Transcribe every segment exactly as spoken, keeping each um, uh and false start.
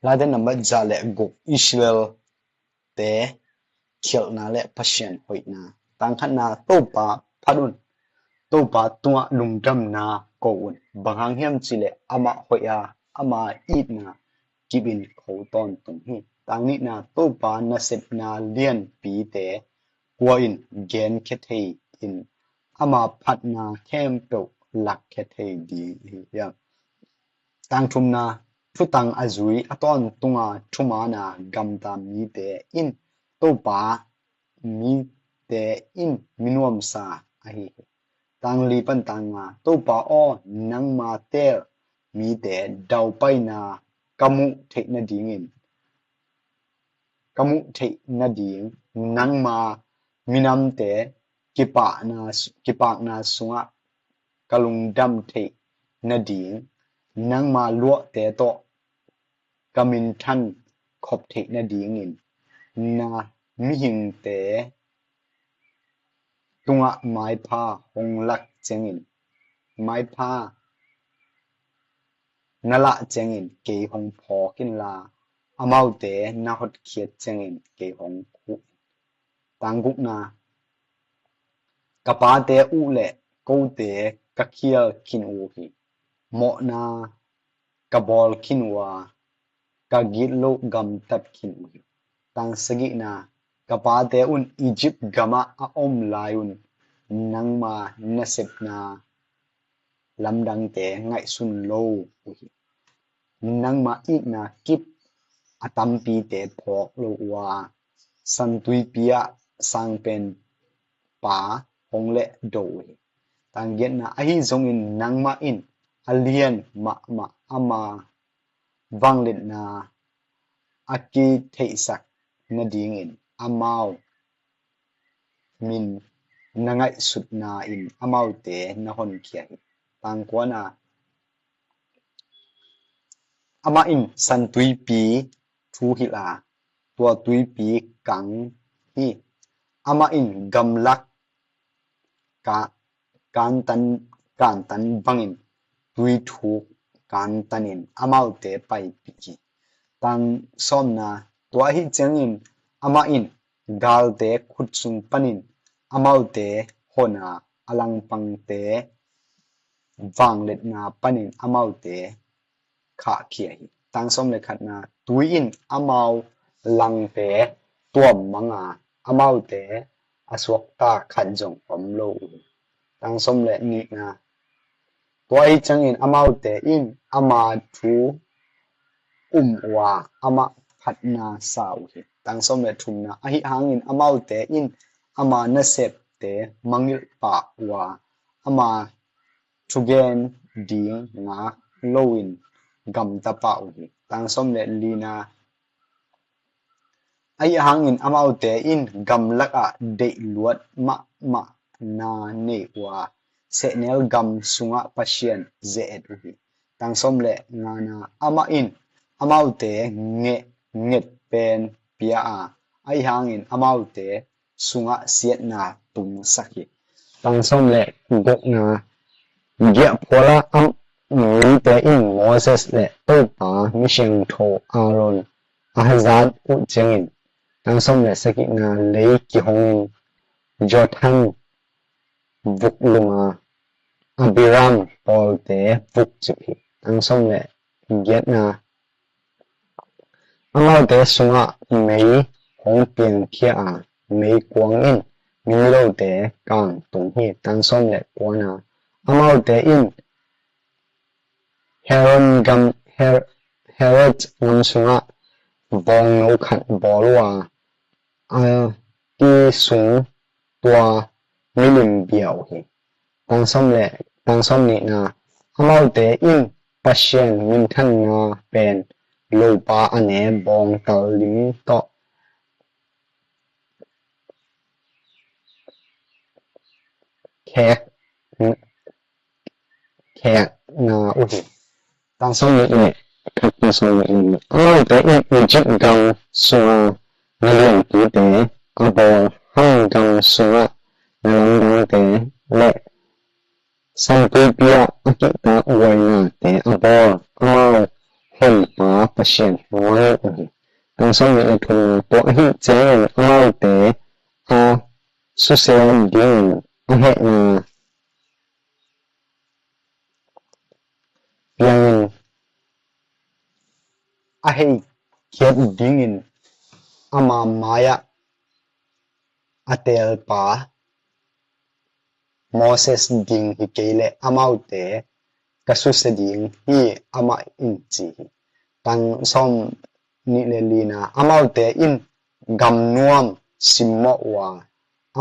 Late nambat za le guk. Israel-te khialhna le Pasian hoihna. Tang khatna, Topa phat un. Topa tungah lungdamna ko un. Bang hang hiam cih leh amah hoih a, ama itna kip in kho tawntung hi. Tang nihna, Topa nasepna lianpite kua in genkhia thei in, ama phatna khempeuh lakkhia thei ding hi hiam? Tang thumna, thutang a zui, a tawntunga thumaana gamta mite in Topa, mite in mi nuamsa ahi hi. Tang li pan tang nga, Topa aw, nangma teel mite daupaina ka muh theih nadingin, ka muh theih nading, nangma minamte kipakna, kipakna sungah ka lungdam theih nading, nangma luahte tawh ka minthan khop theih nadingin, na mihingte tungah maipha hong lak ciangin, maipha na lah ciangin kei hong phawk inla, amaute na hotkhiat ciangin kei hong khuh in. Tang gukna, ka pate uh le kote ka khial khin uh hi. Mawhna ka bawl khin uh a, ka gitloh gamtat khin uh hi. Tang sagihna, ka pate un Egypt gamah a om lai un nangma nasepna lamdangte ngaihsun lo uh hi. Nangma itna kip a tampite phawk lo uh a, santuipi ah sangpen pa hong lehdo uh hi. Tang giatna, ahi zongin nangmah in a lian mahmah ama vangliatna a kitheihsak nadingin amau min na ngaihsutna in amaute na honkhia hi. Tang kuana, amah in santuipi thuhilh a, tua tuipi kang hi. Amah in gamlak ka, kantan, kantan bangin tuithuk kantanin amaute paipih hi. Tang sawmna, tua ahi ciangin amah in galte khut sung panin amaute hon a, a langpangte vangliatna panin amaute khahkhia hi. Tang sawm le khatna, tui in amau langte tuam mang a, amaute a suakta khat zong om lo uh hi. Tang sawm le nihna, tua ahi ciangin amaute in ama thu um uh a, amah phatna sa uh hi. Tang sawm le thumna, ahi hangin amaute in ama nasepte mangngilh pah uh a, ama thugen ding ngak loin gamta pah uh hi. Tang sawm le lina, ahi hangin amaute in gamlakah deihluat mahmah na nei uh a, sehnel gam sungah Pasian ze-et uh hi. Tang sawm le ngana, amah in amaute nge-, nget pen pia a, ahi hangin amaute sungah siatna tungsak hi. Tang sawm le gukna, giahphuala a mite in Moses le Topa misiangtho Aaron a hazat uh ciangin, tang sawm le sagihna, lei kihongin Jordan vuk lum a, Abiram pawlte vuk cip hi. Tang sawm le giatna, amaute sungah mei hong piangkhia a, meikuang in migilote kangtung hi. Tang sawm le kuana, amaute in Heron gam, Her-, Herod gam sungah bawngno khat bawl uh a, a kisung tua milim bia uh hi. Tang sawm le, tang sawm nihna, amaute in Pasian minthanna pen lopa a ne bawngtal lim tawh khek, khekna uh hi. Tang sawm le khat, tang sawm le nih. Amaute in Egypt gam sunga na lianpite a bawl hang, gam sunga na lamdangte le santuipi ah a kihtak buainate a bawl, amau Honpa Pasian hnuai uh hi. Tang sawmnih le thumna, tua ahih ciangin amaute a susia dingin a hehna piangin a hei khiat dingin ama mai-ah a teelpa Moses ding hi kei leh amaute ka susia ding hi, amah in ci hi. Tang sawmnih le lina, amaute in gamnuam simmawh uh a,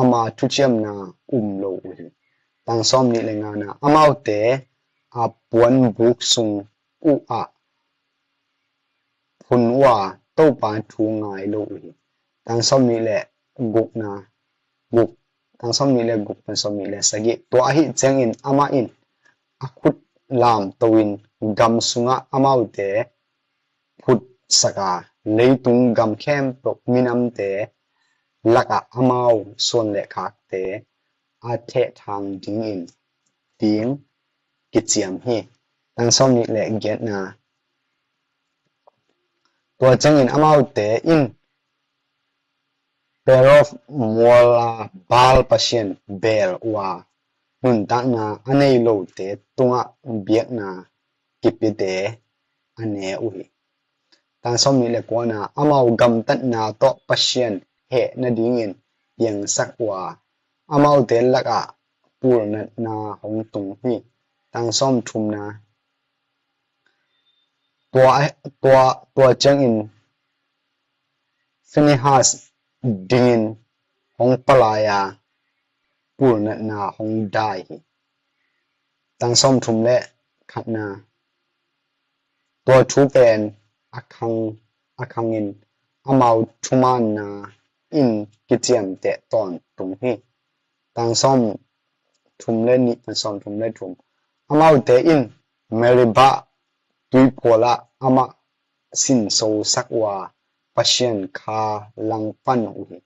ama thuciamna um lo uh hi. Tang sawmnih le ngana, amaute a puanbuk sung uh ah phun uh a, Topa thu ngai lo uh hi. Tang sawmnih le gukna, guk, tang sawmnih le guk pan sawmnih le sagih, tua ahih ciangin amah in a khut lamto in gam sungah amaute phutsak a, leitung gam khempeuh minamte lakah amau suan le khakte a thehthang dingin ding kiciam hi. Tang sawmnih le giatna, tua ciangin amaute in Peor muala Baal pasian beel uh a, nuntakna a nei lote tungah biakna kipiate a ne uh hi. Tang sawmnih le kuana, amau gamtatna tawh Pasian heh nadingin piangsak uh a, amaute lakah pulnatna hong tung hi. Tang sawmthumna, tua, tua, tua ciangin Phinehas dingin hong palai a, pulnatna hong dai hi. Tang sawmthum le khatna, tua thu pen a khang, a khangin amau thumaanna in kiciamteh tawntung hi. Tang sawmthum le nih pan sawmthum le thum, amaute in Meribah tuiphualah amah sinsosak uh a, Pasian kha langpan uh hi.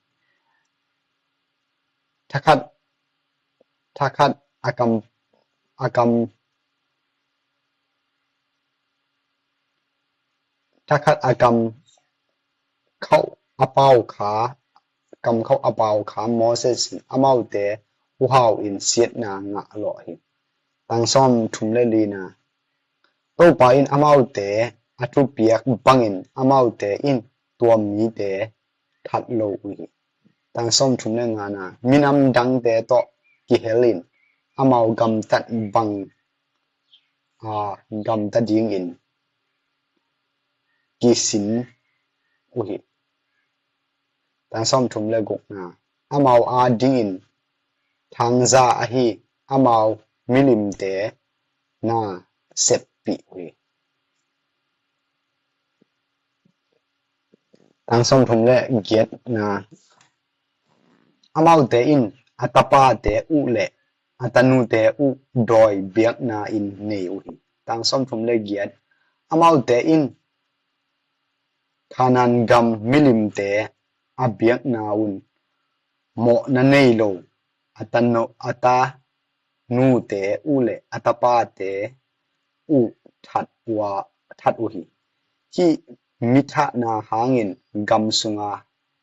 Thakhat, thakhat a kam, a kam, thakhat a kam khauh a pau kha, kam khauh a pau kha Moses in amaute uhau in siatna ngah lawh hi. Tang sawmthum le lina, Topa in amaute a thupiak bangin amaute in tua mite that lo uh hi. Tang sawmthum le ngana, minam dangte tawh kihel in amau gamtat bang a gamta dingin kisin uh hi. Tang sawmthum le gukna, amau adingin thangza ahi amau milimte na seppih uh hi. Tang sawmthum le giatna, amaute in a tapate uh le a tanute uh dawi biakna in nei uh hi. Tang sawmthum le giat, amaute in Kanaan gam milimte a biakna un mawhna nei lo a tanu, a tanute uh le a tapate uh that uh a, that uh hi. Hih mi thahna hangin gam sunga,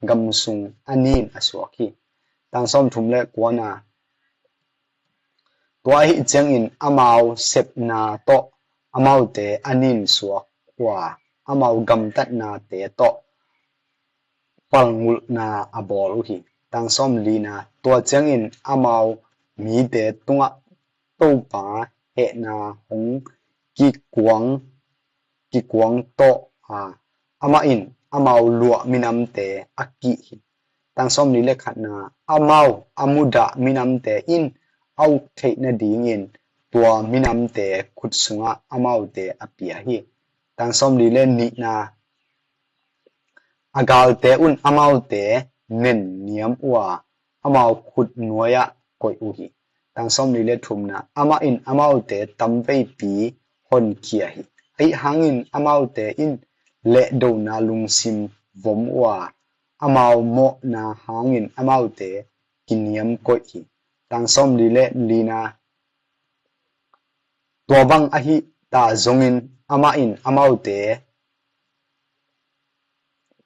gam sung a nin a suak hi. Tang sawmthum le kuana, tua ahih ciangin amau sepna tawh amaute a nin suak uh a, amau gamtatnate tawh palngulhna a bawl uh hi. Tang sawmlina, tua ciangin amau mite tungah Topa hehna hong kikuang, kikuang tawh a, amah in amau luah minamte a kih hi. Tang sawmli le khatna, amau a mudah minamte in a uk theih nadingin tua minamte khut sungah amaute a pia hi. Tang sawmli le nihna, a galte un amaute nenniam uh a, amau khut nuai-ah koih uh hi. Tang sawmli le thumna, amah in amaute tamveipi honkhia hi. Ahi hangin amaute in lehdona lungsim vom uh a, amau mawhna hangin amaute kiniam koih hi. Tang sawmli le lina, tua bang ahi ta zongin Amah in amaute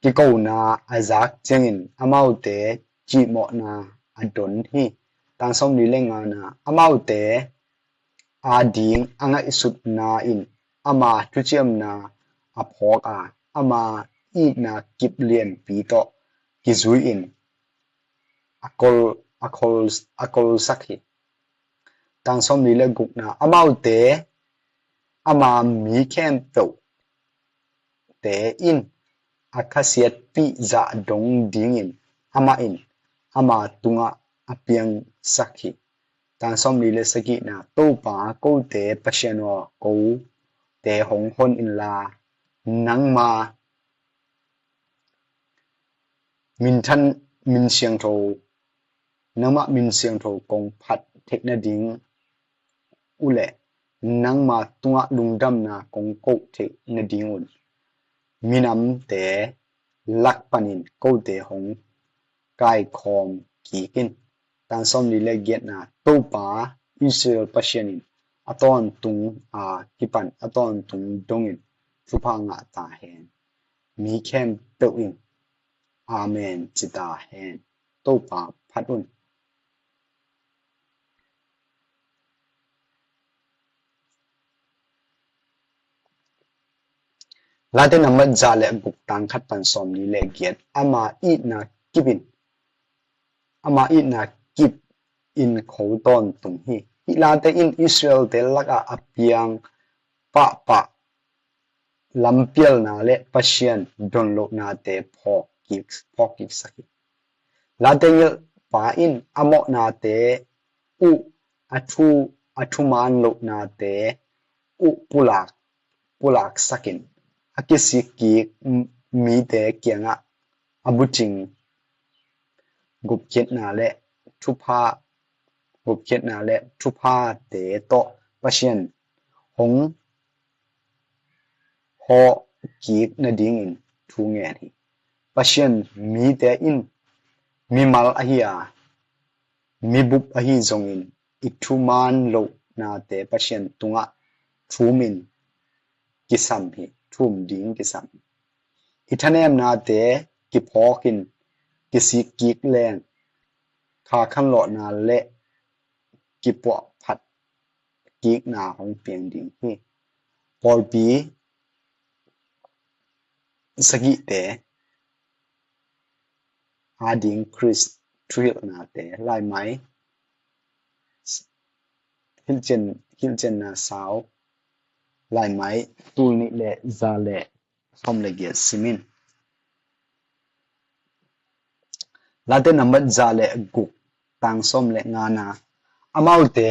kikona a zak ciangin amaute cihmawhna a don hi. Tang sawmli le ngana, amaute ading a ngaihsutna in ama thuciamna a phawk a, ama itna kip lianpi tawh kizui-in a kol, a kol, a kolsak hi. Tang sawmli le gukna, amaute ama mi khempeuh te in a khasiatpih zah dong dingin amah in ama tungah a piangsak hi. Tang sawmli le sagihna, Topa, kote Pasian aw, kote hong hon inla, nangma minthan, min siangtho, nangmah min siangtho kong phat theih nading uh le nangma tungah lungdamna kong koh theih nadingun minamte lak panin kote hong kaikhawm kik in. Tang sawmli le giatna, Topa Israel Pasian in a tawntung a kipan a tawntung dongin thupha ngah ta hen. Mi khempeuh in Amen ci ta hen. Topa phat un. Late nambat za le guk, tang khat pan sawmli le giat, ama itna kip in, ama itna kip in kho tawntung hi. Hih late in Israel-te lakah a piang pahpah lampialna le Pasian donlohnate phawk kik, phawk kiksak hi. Late ngelhpa in a mawhnate uh, a thu, a thuman lohnate uh pulak, pulaksakin a kisik kik mite kiangah a bucing gupkhiatna le thupha, gupkhiatna le thuphate tawh Pasian hong hawh kik nadingin thu ngen hi. Pasian mite in mimal ahi a, mibup ahi zongin i thuman lohnate Pasian tungah thumin kisam hi, thum ding kisam hi. I thanemnate kiphawkin kisik kik leng kha khanlawhna le kipuahphat kikna hong piang ding hi. Pawlpi sagihte ading Khrist thuhilhnate, Laimai hilhcian, hilhcianna sau, Laimai tul nih le za le sawm le giat sim in. Late nambat za le guk, tang sawm le ngana, amaute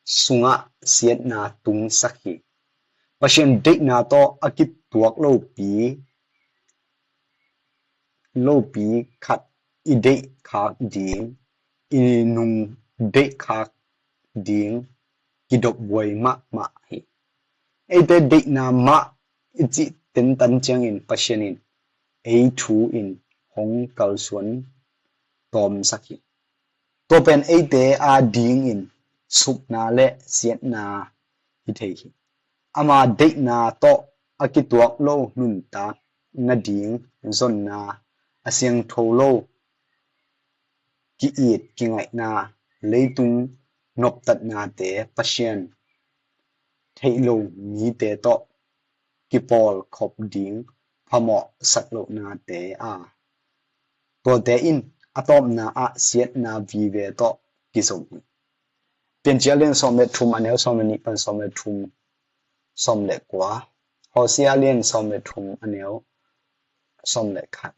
sungah siatna tungsak hi. Pasian deihna tawh a kituak lopi, lopi khat i deih khak ding, i nung deih khak ding kidop buai mahmah hi. Eite deihna mah i cih tentan ciangin Pasian in ei thu in hong kalsuan tawmsak hi. Tua pen eite adingin supna le siatna hi thei hi. Ama deihna tawh a kituak lo nuntak nading zonna, a siangtho lo ki-it kingaihna, leitung noptatnate, Pasian theih lo mite tawh kipawlkhop ding phamawh sak lohnate a, tuate in a tawpna ah siatna vive tawh kizom hi. Piancil a lian sawm le thum, a neu sawm le nih pan sawm le thum, sawm le kua. Hosea a lian sawm le thum, a neu sawm le khat.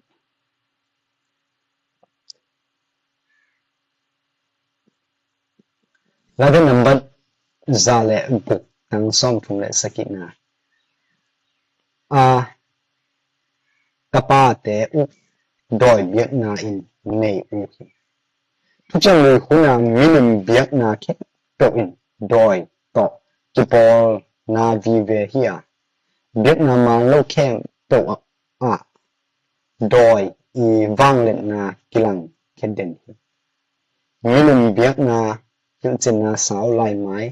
Late nambat za le guk, tang sawm thum le sagihna. A tapate uh dawi biakna in nei uh hi. Thuciam Lui hun a milim biakna khempeuh in dawi tawh kipawlna vive hi a, biakna man lo khempeuh ah dawi i vangliatna kilang khia den hi. Milim biakna hilhcianna sau Laimai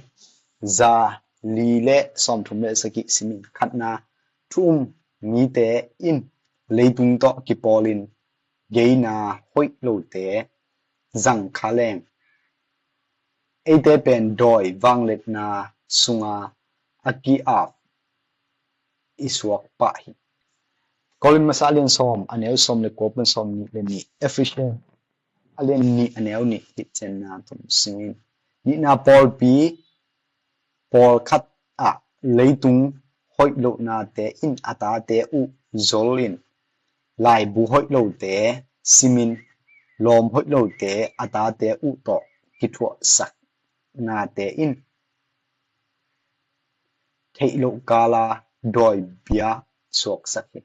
za li le sawmthum le sagih simin. Khatna, thu um mite in leitung tawh kipawlin geina hoih lote zang kha leng, eite pen dawi vangliatna sunga a ki-ap i suak pah hi. Korin masa a lian sawm a neu sawm le kua pan sawm nih le nih, Efesa a lian nih a neu nih hi cianna tum singin. Nihna, pawlpi pawlkhat ah leitung hoih lohnate in a tate uh zolin, laibu hoih lote simin, lawm hoih lote a tate uh tawh kithuahsak nate in theih loh kala dawi bia suaksak hi.